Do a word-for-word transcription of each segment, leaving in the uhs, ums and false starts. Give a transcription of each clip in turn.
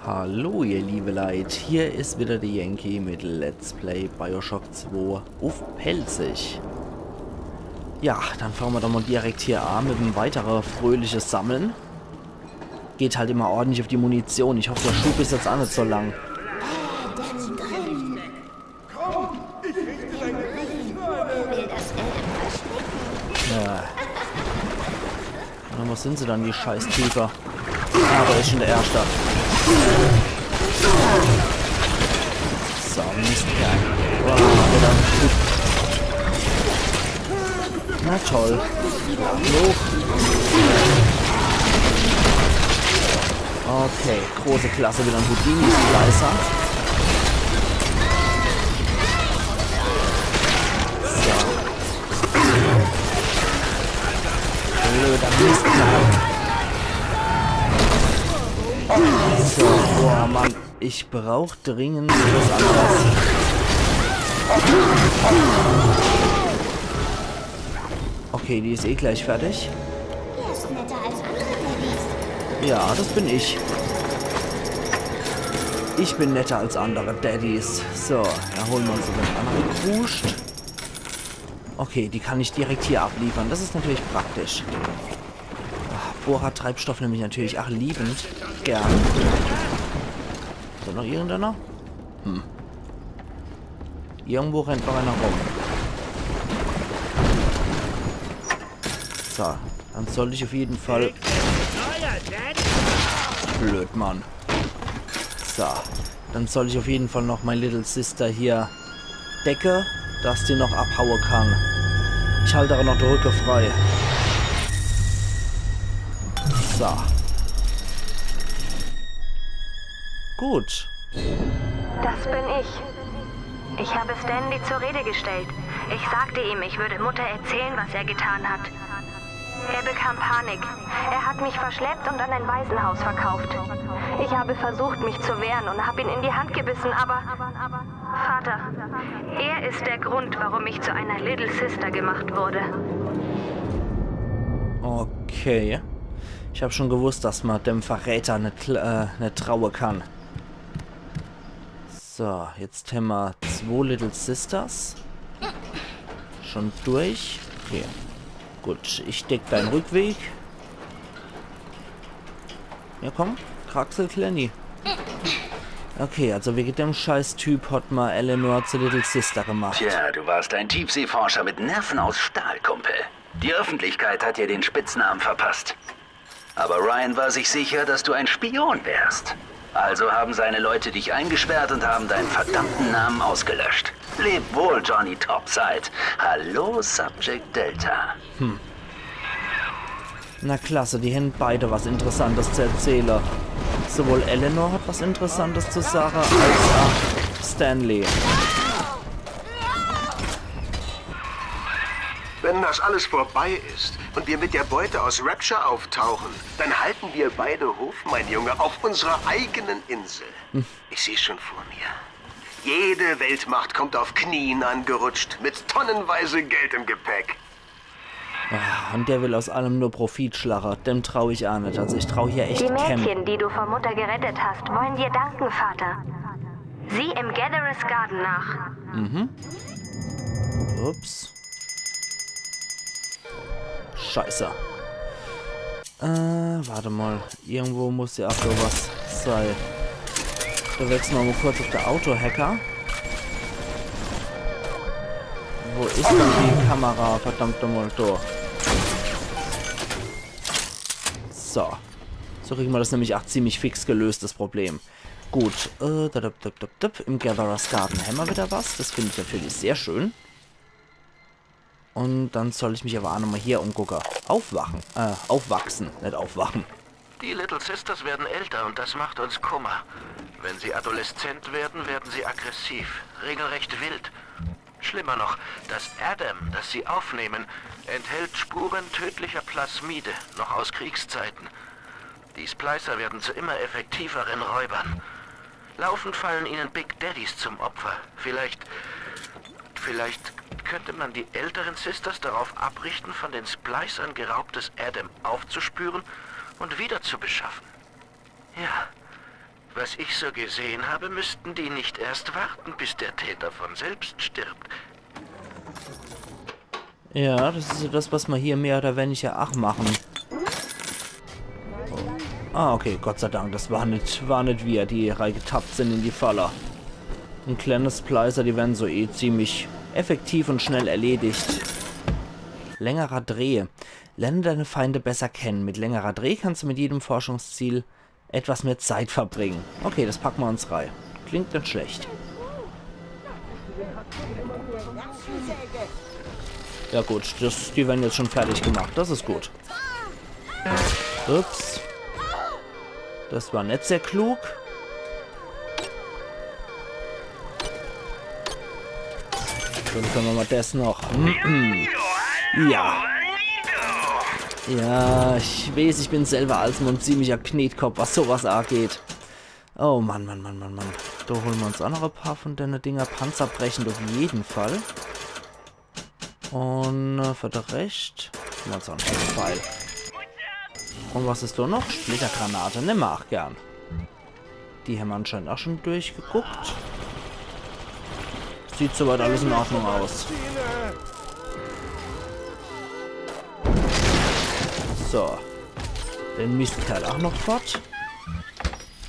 Hallo ihr liebe Leit, hier is wieder de Yankee mit Let's Play Bioshock zwei uff Pälzisch. Ja, dann fange mer doch mol direkt hier a mit em weitere fröhliche Sammle. Geht halt immer ordentlich uff die Munition. Ich hoff, de Schub is jetzt a net so lang. Ja. Na, wo sin se dann, die Scheißtype? Ah, do is schun de erschte. So, Mist, ja. Wow, wieder. Na toll. Hoch. Okay, große Klasse, wieder en Houdini-Slicer. So. Blöder Mistknall. So, boah, Mann. Ich brauch dringend was anderes. Okay, die is eh gleich fertig. Er ist netter als andere Daddys. Ja, das bin ich. Ich bin netter als andere Daddys. So, dann hole mer uns den anderen Kruscht. Okay, die kann ich direkt hier abliefern. Das is natürlich praktisch. Ah, Bohrertreibstoff nemm ich natürlich ach liebend gern. Is do noch irgendeiner? Hm. Irgendwo rennt noch einer rum. So, dann sollt ich uff jeden Fall... Blöd, Mann. So, dann sollt ich uff jeden Fall noch mei Little Sister hier decke, dass die noch abhaue kann. Ich halt awwer noch de Rücke frei. So. Gut. Das bin ich. Ich habe Stanley zur Rede gestellt. Ich sagte ihm, ich würde Mutter erzählen, was er getan hat. Er bekam Panik. Er hat mich verschleppt und an ein Waisenhaus verkauft. Ich habe versucht, mich zu wehren und habe ihn in die Hand gebissen, aber... Vater, er ist der Grund, warum ich zu einer Little Sister gemacht wurde. Okay. Ich hab schon gewusst, dass man dem Verräter net, äh, net traue kann. So, jetzt hämmer zwo Little Sisters. Schon durch. Okay. Gut, ich deck dein Rückweg. Ja, komm, kraxel, Klenni. Okay, also wege dem Scheißtyp hat ma Eleanor zur Little Sister gemacht. Tja, du warst ein Tiefseeforscher mit Nerven aus Stahl, Kumpel. Die Öffentlichkeit hat dir den Spitznamen verpasst. Aber Ryan war sich sicher, dass du ein Spion wärst. Also haben seine Leute dich eingesperrt und haben deinen verdammten Namen ausgelöscht. Leb wohl, Johnny Topside. Hallo, Subject Delta. Hm. Na klasse, die hen beide was Interessantes zu erzähle. Sowohl Eleanor hat was Interessantes zu sage, als auch Stanley. Wenn das alles vorbei ist und wir mit der Beute aus Rapture auftauchen, dann halten wir beide Hof, mein Junge, auf unserer eigenen Insel. Ich seh's schon vor mir. Jede Weltmacht kommt auf Knien angerutscht, mit tonnenweise Geld im Gepäck. Ah, und der will aus allem nur Profit schlache. Dem trau ich a net. Also ich trau hier echt keinem. Die Mädchen, die du vor Mutter gerettet hast, wollen dir danken, Vater. Sieh im Gatherer's Garden nach. Mhm. Ups. Scheiße. Äh, warte mal. Irgendwo muss ja auch so was sei. Do wechsle ma mal kurz auf de Autohacker. Wo is denn die Kamera? Verdammt nochmal, do. So. So kriegen wir das nämlich auch ziemlich fix gelöst, das Problem. Gut, äh, da, da, da, da, da, im Gatherer's Garden hämmer wieder was. Das find ich natürlich sehr schön. Und dann soll ich mich aber auch nochmal hier umgucke. Aufwachen. Äh, aufwachsen, net aufwachen. Die Little Sisters werden älter und das macht uns Kummer. Wenn sie adoleszent werden, werden sie aggressiv, regelrecht wild. Schlimmer noch, das Adam, das sie aufnehmen, enthält Spuren tödlicher Plasmide, noch aus Kriegszeiten. Die Splicer werden zu immer effektiveren Räubern. Laufend fallen ihnen Big Daddys zum Opfer. Vielleicht, vielleicht könnte man die älteren Sisters darauf abrichten, von den Splicern geraubtes Adam aufzuspüren und wieder zu beschaffen. Ja, Was ich so gesehen habe, müssten die nicht erst warten, bis der Täter von selbst stirbt. Ja, das is ja das, was ma hier mehr oder weniger ach machen. Ah, okay, Gott sei Dank, das war nit, war nit wir, die reingetappt sin in die Falle. En kleene Splicer, die werren so eh ziemlich effektiv und schnell erledigt. Längerer Dreh. Lerne deine Feinde besser kennen. Mit längerer Dreh kannst du mit jedem Forschungsziel etwas mehr Zeit verbringen. Okay, das packe ma uns rei. Klingt nit schlecht. Ja gut, das, die werren jetzt schon fertig gemacht. Das is gut. Ups. Das war nit sehr klug. Dann kenne ma mol das noch. Ja. Ja, ich weeß, ich bin selwer als mol en ziemlicher Knetkopp, was sowas ageht. Oh Mann, Mann, Mann, Mann, Mann. Do hole ma uns ach noch e paar von denne Dinger. Panzerbrechend auf jeden Fall. Und, äh, für de Rescht hole ma uns ach noch en Pfeil. Und was is do noch? Splittergranate. Nemme ma ach gern. Die hämmer anscheinend ach schon durchgeguckt. Sieht soweit alles in Ordnung aus. So. Den Mistkerl ach noch fort.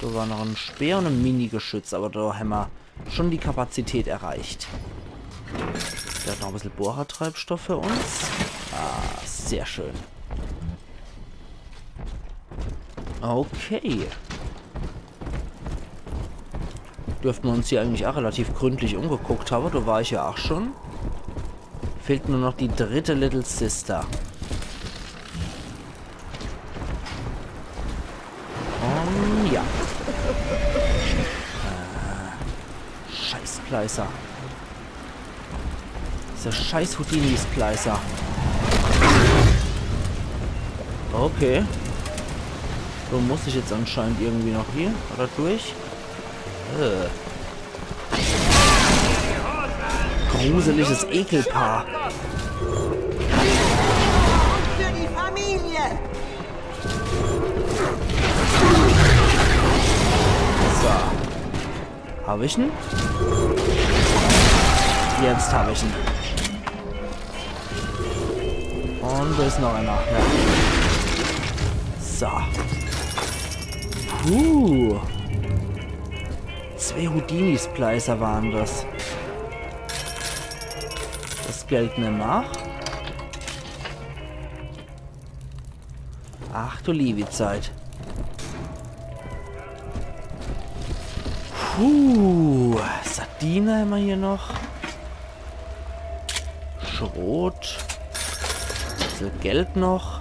Do war noch en Speer und e Minigeschütz, aber do hämmer schon die Kapazität erreicht. Der hat noch e bissel Bohrertreibstoff für uns. Ah, sehr schön. Okay. Dürfte ma uns hier eigentlich ach relativ gründlich umgeguckt habe. Do war ich ja ach schon. Fehlt nur noch die dritte Little Sister. Und ja. Äh, scheiß Splicer. Dieser scheiß Houdini-Splicer. Okay. So muss ich jetzt anscheinend irgendwie noch hier oder durch. Äh. Gruseliges Ekelpaar. Für die Familie! So. Hab ich en? Jetzt hab ich en. Und do is noch einer. Ja. So. Puh. Zwei Houdini-Splicer waren das. Das Geld nemme ma. Ach du liewi Zeit. Puh, Sardine hämmer hier noch. Schrot. Bissel Geld noch.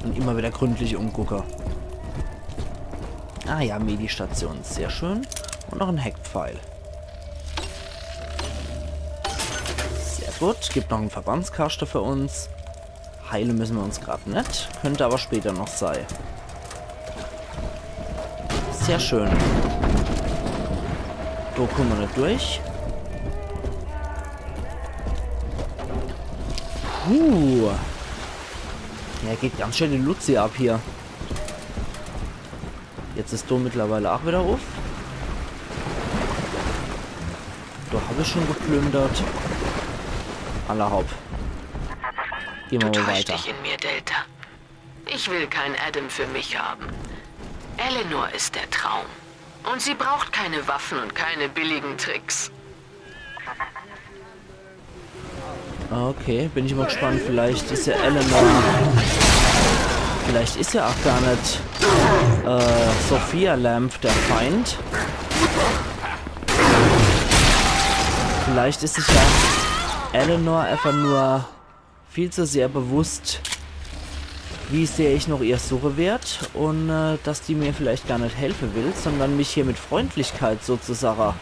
Und immer wieder gründlich umgucke. Ah ja, Medistation, sehr schön. Und noch en Hackpfeil. Sehr gut, gibt noch en Verbandskaschte für uns. Heile müsse ma uns grad net, könnt aber später noch sei. Sehr schön. Do kumme ma net durch. Puh. Ja, geht ganz schön die Luzi ab hier. Jetzt is do mittlerweile ach wieder uff. Do hab ich schon geplündert. Alla hopp. Geh ma Du mal täuschst weiter. dich in mir, Delta. Ich will keinen Adam für mich haben. Eleanor ist der Traum. Und sie braucht keine Waffen und keine billigen Tricks. Okay, bin ich mal gespannt. Vielleicht is ja Eleanor. Vielleicht is ja auch gar net, äh, Sophia Lamb der Feind. Vielleicht is sich ja Eleanor einfach nur viel zu sehr bewusst, wie sehr ich noch ihr suche werd und, äh, dass die mir vielleicht gar net helfe will, sondern mich hier mit Freundlichkeit sozusagen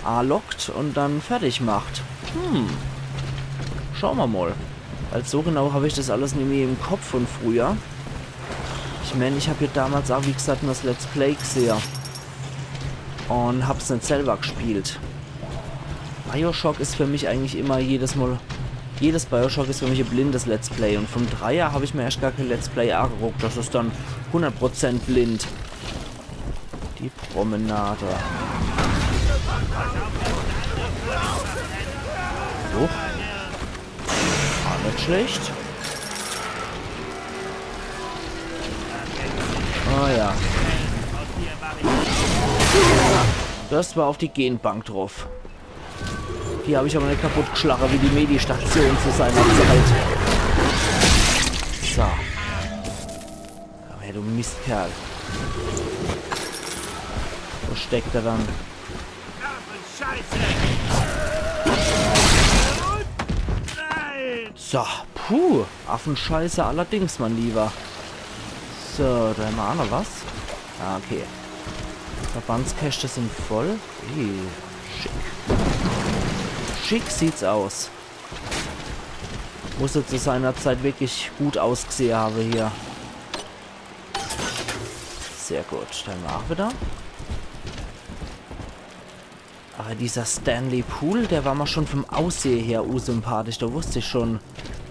anlockt und dann fertig macht. Hm. Schaue ma mal. Weil so genau hab ich das alles nimmi im Kopf von früher. Ich mein, ich hab ja damals auch, wie gesagt, nur das Let's Play gesehe. Und hab's net selber gespielt. Bioshock is für mich eigentlich immer jedes Mal, jedes Bioshock is für mich e blindes Let's Play. Und vom Dreier hab ich mir erst gar kein Let's Play angeguckt. Das is dann hundert Prozent blind. Die Promenade. So. War net schlecht. Ah ja. Das war auf die Genbank drauf. Die hab ich aber net kaputt geschlagen wie die Medi-Station zu seiner Zeit. So. Komm her, du Mistkerl. Wo steckt er dann? So, puh, Affenscheiße allerdings, mein Lieber. So, do hämmer auch noch was. Ah, okay. Verbandskäschte sind voll. Ih, schick. Schick sieht's aus. Muss jetzt zu seiner Zeit wirklich gut ausgesehe habe hier. Sehr gut, dann auch wieder. Aber dieser Stanley Poole, der war mir schon vom Aussehe her unsympathisch, da wusst ich schon.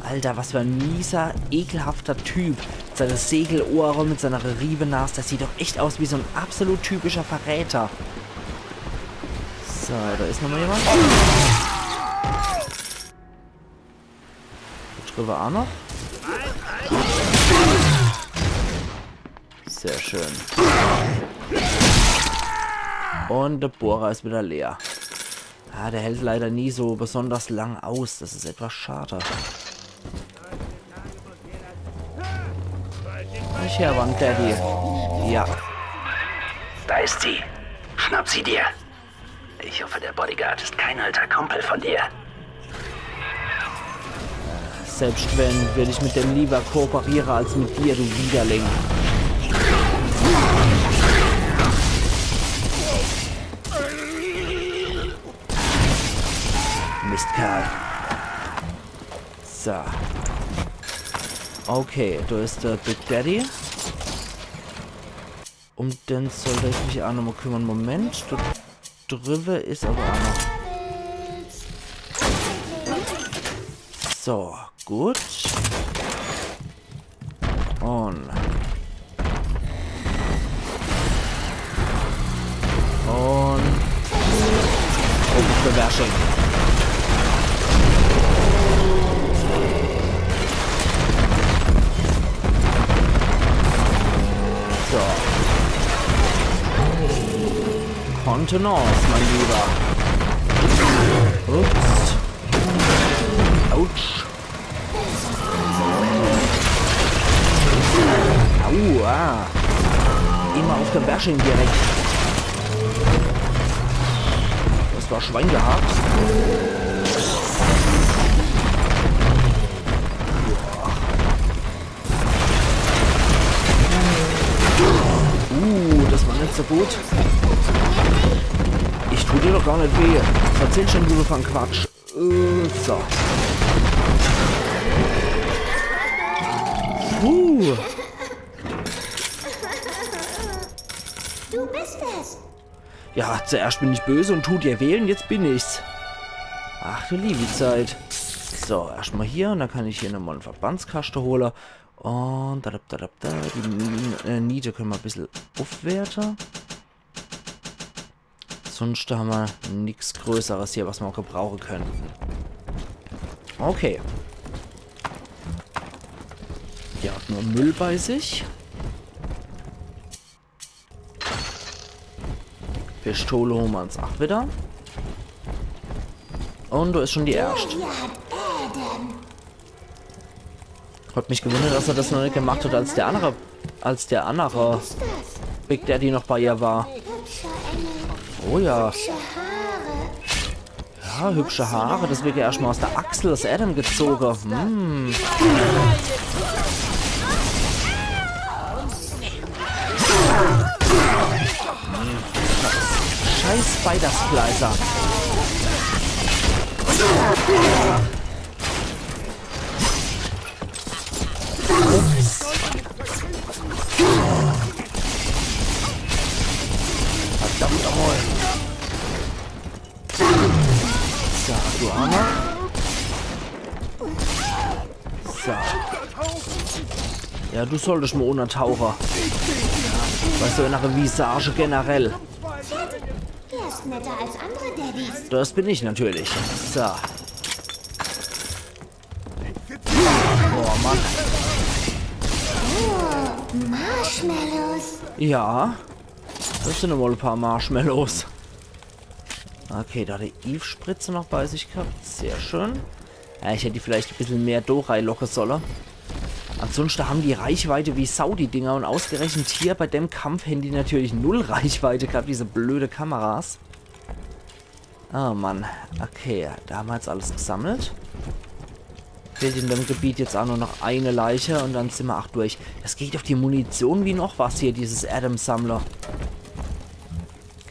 Alter, was für ein mieser, ekelhafter Typ. Mit seine Segelohre, mit seiner Riebenas, das sieht doch echt aus wie so ein absolut typischer Verräter. So, da ist nochmal jemand. Drüber auch noch. Sehr schön. Und der Bohrer ist wieder leer. Ah, der hält leider nie so besonders lang aus. Das ist etwas schade. Ich höre One Daddy. Ja. Da ist sie. Schnapp sie dir. Ich hoffe, der Bodyguard ist kein alter Kumpel von dir. Selbst wenn, würde ich mit dem lieber kooperiere als mit dir, du Widerling. Mistkerl. So. Okay, da ist der Big Daddy. Um den sollte ich mich auch nochmal kümmern. Moment, da drüber ist aber auch noch. So, gut. Und. Und. Und beherrschen. So. Contenance, mein Lieber. Ups. Autsch. Aua. Immer auf der Bashing direkt. Das war Schwein gehabt. Uh, das war net so gut. Ich tu dir doch gar net weh. Was erzählst denn du für en Quatsch? Äh, so. Uh. Du bist es. Ja, zuerst bin ich böse und tu dir weh und jetzt bin ich's. Ach du liebe Zeit. So, erstmal hier und dann kann ich hier nochmal en Verbandskaschte hole. Und da, da, da, da, da, die Minen, äh, Niete können wir ein bisschen aufwerten. Sonst haben wir nichts Größeres hier, was wir gebrauchen könnten. Okay. Der hat nur Müll bei sich. Pistole holen wir uns auch wieder. Und da ist schon die erste. Hat mich gewundert, dass er das noch nicht gemacht hat, als der andere, als der andere Big Daddy noch bei ihr war. Oh ja. Ja, hübsche Haare, deswegen erstmal aus der Achsel das Adam gezogen. Hm. Scheiß Spider-Splicer. Ups. Verdammt nochmal. So, du Armer. So. Ja, du solltest mal untertauchen. Bei so einer Visage generell. Der ist netter als andere Daddys. Das bin ich natürlich. So. Boah, Mann. Marshmallows. Ja. Das sind wohl e paar Marshmallows. Okay, do hat de Eve Spritze noch bei sich gehabt. Sehr schön. Ja, ich hätt die vielleicht e bissel mehr do reiloche solle. Ansonsten haben die Reichweite wie Sau, die Dinger. Und ausgerechnet hier bei dem Kampf hätten die natürlich null Reichweite gehabt, diese blöde Kameras. Oh Mann. Okay, do haben wir jetzt alles gesammelt. Fehlt in dem Gebiet jetzt auch nur noch eine Leiche und dann sind wir auch durch. Das geht auf die Munition wie noch was hier, dieses Adam-Sammler.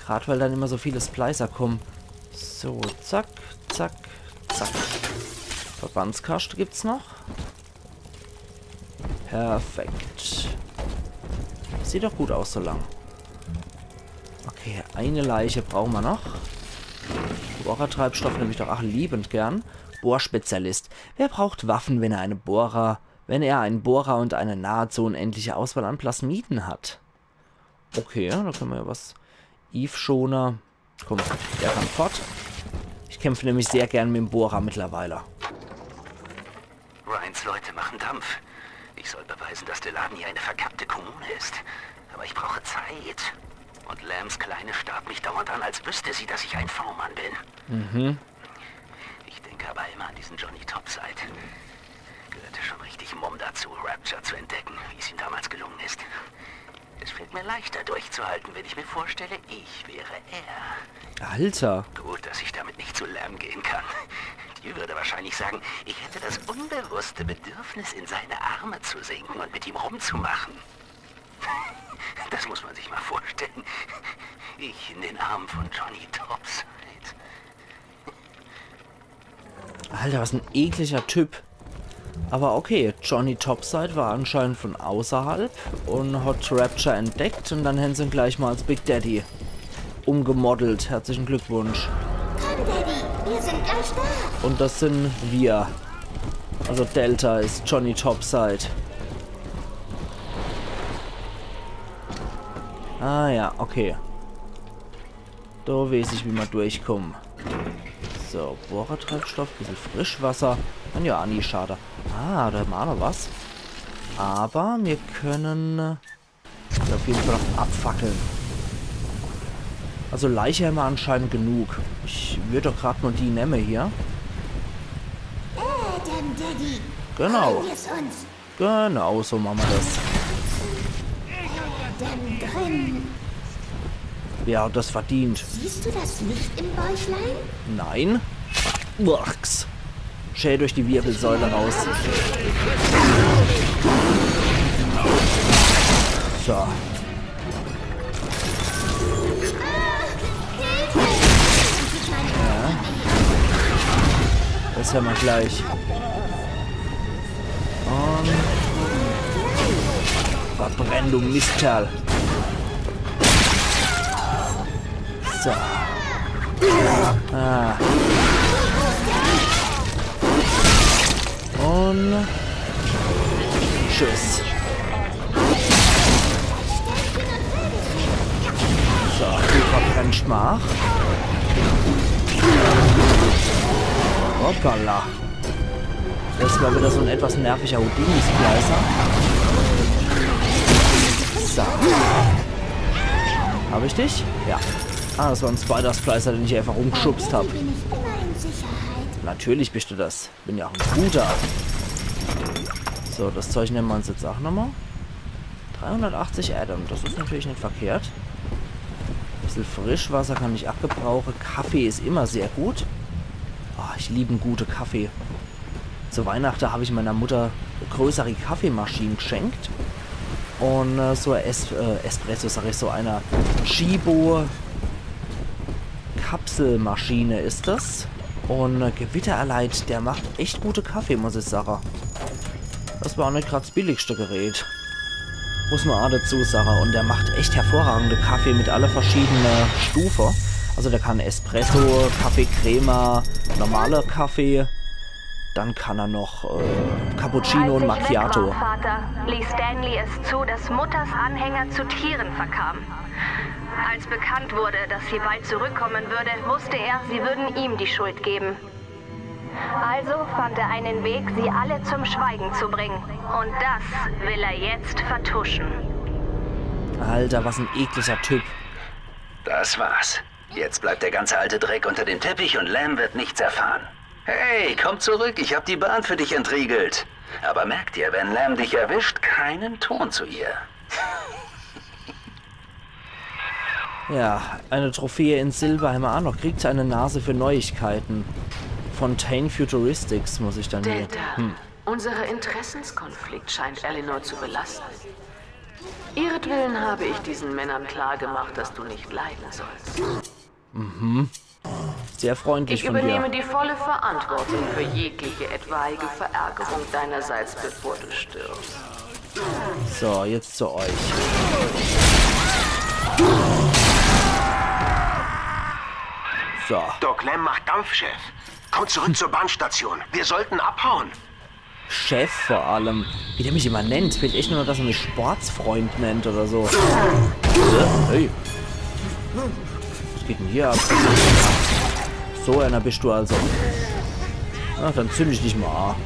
Grad weil dann immer so viele Splicer kommen. So, zack, zack, zack. Verbandskaste gibt's noch. Perfekt. Sieht doch gut aus so lang. Okay, eine Leiche brauchen wir noch. Bohrertreibstoff nehme ich doch ach liebend gern. Bohrspezialist. Wer braucht Waffen, wenn er eine Bohrer, wenn er einen Bohrer und eine nahezu unendliche Auswahl an Plasmiden hat? Okay, da können wir ja was. Eve-Schoner. Komm, der kann fort. Ich kämpfe nämlich sehr gern mit dem Bohrer mittlerweile. Ryans Leute machen Dampf. Ich soll beweisen, dass der Laden hier eine verkappte Kommune ist. Aber ich brauche Zeit. Und Lambs Kleine starrt mich dauernd an, als wüsste sie, dass ich ein V-Mann bin. Ich denke aber immer an diesen Johnny Topside. Gehörte schon richtig Mumm dazu, Rapture zu entdecken, wie es ihm damals gelungen ist. Es fällt mir leichter durchzuhalten, wenn ich mir vorstelle, ich wäre er. Alter. Gut, dass ich damit nicht zu Lamb gehen kann. Die würde wahrscheinlich sagen, ich hätte das unbewusste Bedürfnis, in seine Arme zu sinken und mit ihm rumzumachen. Das muss man sich mal vorstellen. Ich in den Armen von Johnny Topside. Alter, was ein ekliger Typ. Aber okay, Johnny Topside war anscheinend von außerhalb und hat Rapture entdeckt und dann haben sie ihn gleich mal als Big Daddy umgemodelt. Herzlichen Glückwunsch. Komm, Daddy, wir sind gleich da. Und das sind wir. Also Delta ist Johnny Topside. Ah ja, okay. Do weiß ich, wie ma durchkommen. So, Bohrertreibstoff, bissel Frischwasser. Kann ja ach nie schade. Ah, do hämmer ach noch was. Aber mir können, äh, die auf jeden Fall noch abfackeln. Also Leiche hämmer anscheinend genug. Ich würd doch grad nur die nemme hier. Adam, Daddy, Genau. holen wir's uns. Genau, so machen wir das. Adam drin. Wer hat das verdient? Siehst du das Licht im Bäuchlein? Nein. Murks. Schön durch die Wirbelsäule raus. So. Das hören wir gleich. Und verbrenn, du Mistkerl. So. Ah. Und tschüss. So, du verbrennst mal. Hoppala. Das war wieder so ein etwas nerviger Houdini-Splicer. So. Hab ich dich? Ja. Ah, das war ein Spider-Splicer, den ich einfach rumgeschubst hab. Bin ich immer in Sicherheit. Natürlich bist du das. Bin ja auch ein guter. So, das Zeug nehmen wir uns jetzt auch nochmal. Dreihundertachtzig Adam, das ist natürlich nicht verkehrt. Bissel Frischwasser kann ich auch gebrauchen. Kaffee ist immer sehr gut. Ah, ich liebe einen guten Kaffee. Zu Weihnachten habe ich meiner Mutter eine größere Kaffeemaschine geschenkt. Und äh, so eine es äh, Espresso, sag ich, so eine Chibo Kapselmaschine ist das. Und äh, Gewitter erleidet, der macht echt gute Kaffee, muss ich sagen. Das war auch nicht grad das billigste Gerät. Muss man auch dazu sagen. Und der macht echt hervorragende Kaffee mit alle verschiedene Stufe. Also der kann Espresso, Kaffee Crema, normale Kaffee. Dann kann er noch äh, Cappuccino und Macchiato. Als ich weg war, Vater, ließ Stanley es zu, dass Mutters Anhänger zu Tieren verkamen. Als bekannt wurde, dass sie bald zurückkommen würde, wusste er, sie würden ihm die Schuld geben. Also fand er einen Weg, sie alle zum Schweigen zu bringen. Und das will er jetzt vertuschen. Alter, was ein ekliger Typ. Das war's. Jetzt bleibt der ganze alte Dreck unter dem Teppich und Lam wird nichts erfahren. Hey, kommt zurück, ich hab die Bahn für dich entriegelt. Aber merk dir, wenn Lam dich erwischt, keinen Ton zu ihr. Ja, eine Trophäe in Silber hämmer aa noch. Kriegt eine Nase für Neuigkeiten. Fontaine Futuristics muss ich dann hier. Delta, unser Interessenskonflikt scheint Eleanor zu belasten. Ihretwillen habe ich diesen Männern klargemacht, dass du nicht leiden sollst. Sehr freundlich Ich von übernehme dir. Die volle Verantwortung für jegliche etwaige Verärgerung deinerseits, bevor du stirbst. So, jetzt zu euch. So, Doc Lam macht Dampf, Chef. Komm zurück zur Bahnstation. Wir sollten abhauen. Chef vor allem. Wie der mich immer nennt. Will echt nur noch, dass er mich Sportsfreund nennt oder so. Hey. Was geht denn hier ab? So einer bist du also. Ach, dann zünd ich dich mal an.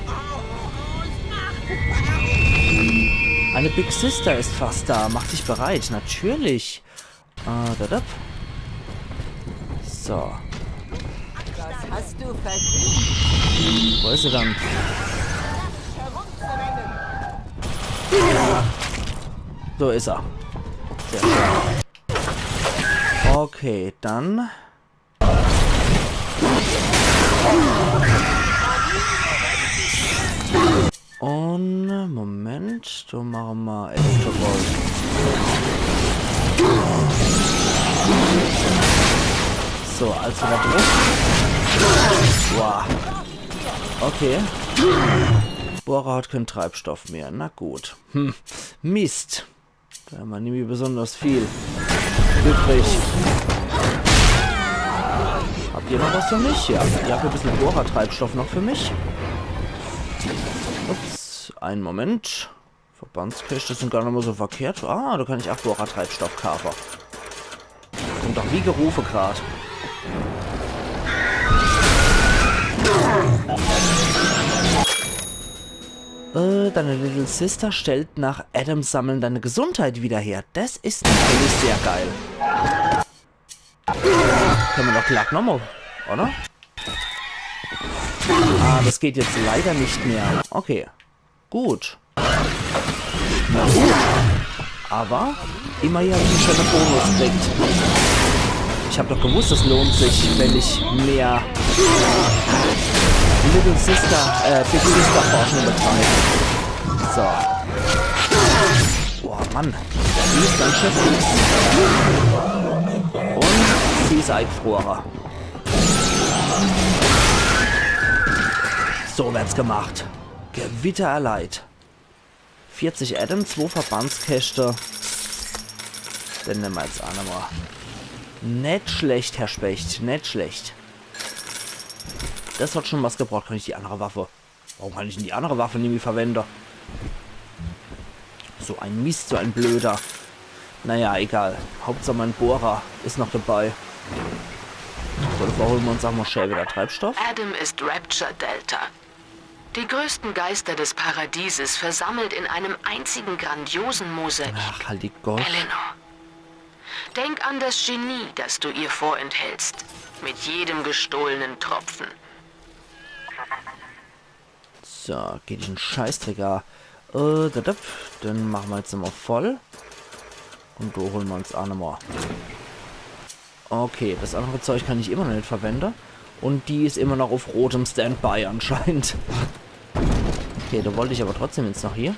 Eine Big Sister ist fast da. Mach dich bereit, natürlich. Ah, da, da. So. Das hast du verdient. Wo ist sie dann? So ist er. Sehr schön. Okay, dann. Und Moment, do mache mer Electro Bolt. So, also da drauf. Wow. Okay. Bohrer hat keinen Treibstoff mehr. Na gut. Hm. Mist. Da hämmer nimmi besonders viel übrig. Habt ihr noch was für mich? Ja, ihr habt ein bisschen Bohrertreibstoff noch für mich. Ups, einen Moment. Verbandskiste sind gar nicht mal so verkehrt. Ah, da kann ich auch Bohrertreibstoff kaufen. Kommt doch wie gerufen grad. Äh, deine Little Sister stellt nach Adam sammeln deine Gesundheit wieder her. Das ist natürlich sehr geil. Können wir doch glatt nochmal, oder? Ah, das geht jetzt leider nicht mehr. Okay. Gut. Na gut. Aber immerhin hab ich einen schönen Bonus gekriegt. Ich hab doch gewusst, es lohnt sich, wenn ich mehr Little Sister, äh, Big Sister Forschung betreibe. So. Boah, Mann. Die ist ganz schön fies. Und sie ist eingefroren. So wird's gemacht. Gewitter erleid. vierzig Adam, zwei Verbandskäste. Den nehmen wir jetzt auch nochmal. Nicht schlecht, Herr Specht, nicht schlecht. Das hat schon was gebracht. Kann ich die andere Waffe? Warum kann ich denn die andere Waffe nie mehr verwenden? So ein Mist, so ein blöder. Naja, egal. Hauptsache mein Bohrer ist noch dabei. So, da holen wir uns auch mal schnell wieder Treibstoff. Adam ist Rapture Delta. Die größten Geister des Paradieses versammelt in einem einzigen grandiosen Mosaik. Ach, halt die Gosch. Eleanor, denk an das Genie, das du ihr vorenthältst. Mit jedem gestohlenen Tropfen. So, geht dich en Scheißdreck an. Äh, da, da, den machen wir jetzt nochmal voll. Und da holen wir uns auch nochmal. Okay, das andere Zeug kann ich immer noch nicht verwenden. Und die ist immer noch auf rotem Standby anscheinend. Okay, da wollte ich aber trotzdem jetzt noch hier.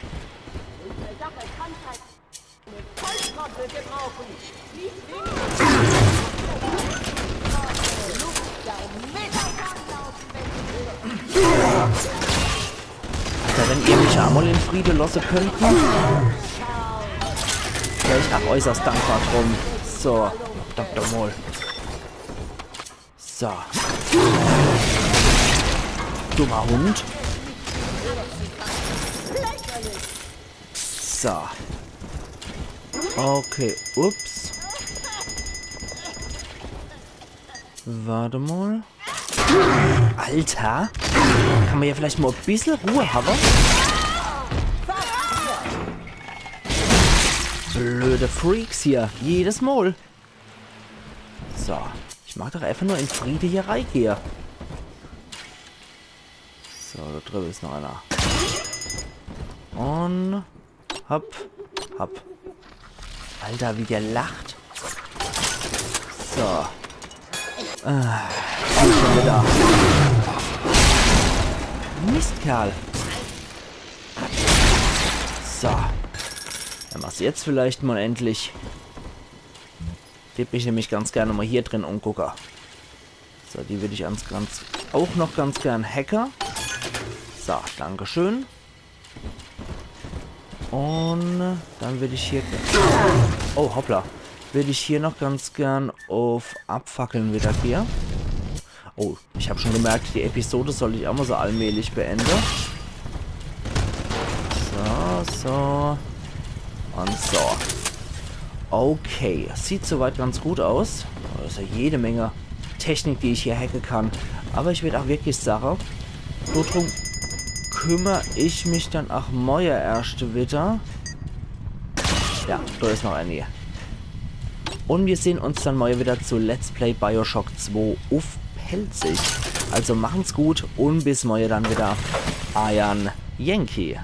Alter, wenn ihr mich einmal in Friede lassen könnt, ne? Wär ich auch äußerst dankbar drum. So, Doktor Moll. So. Dummer Hund. So. Okay, ups. Wart emol. Alter! Kann ma hier vielleicht mol e bissel Ruh hawwe? Blöde Freaks hier. Jedes Mol. So. Ich mag doch einfach nur in Friede hier reigehe. So, do driwwe is noch einer. Un hopp, hopp. Alter, wie der lacht. So. Äh, komm schon wieder. Mistkerl. So. Dann mach's jetzt vielleicht mol endlich. Würd mich nämlich ganz gern mol hier drin umgucke. So, die würd ich ganz, ganz, auch noch ganz gern hacke. So, dankeschön. Un dann würd ich hier ge-, oh, hoppla. Würd ich hier noch ganz gern uff Abfackeln wieder gehe. Oh, ich hab schon gemerkt, die Episode soll ich auch mol so allmählich beende. So, so. Un so. Okay, sieht soweit ganz gut aus. Do is ja jede Menge Technik, die ich hier hacke kann. Awwer ich würd auch wirklich sage, so drum kümmer ich mich dann auch morje erscht wieder. Ja, do is noch eine. Un mir sehn uns dann morje wieder zu Let's Play Bioshock zwei uff Pälzisch. Also machen's gut un bis morje dann wieder. Eier Yankee.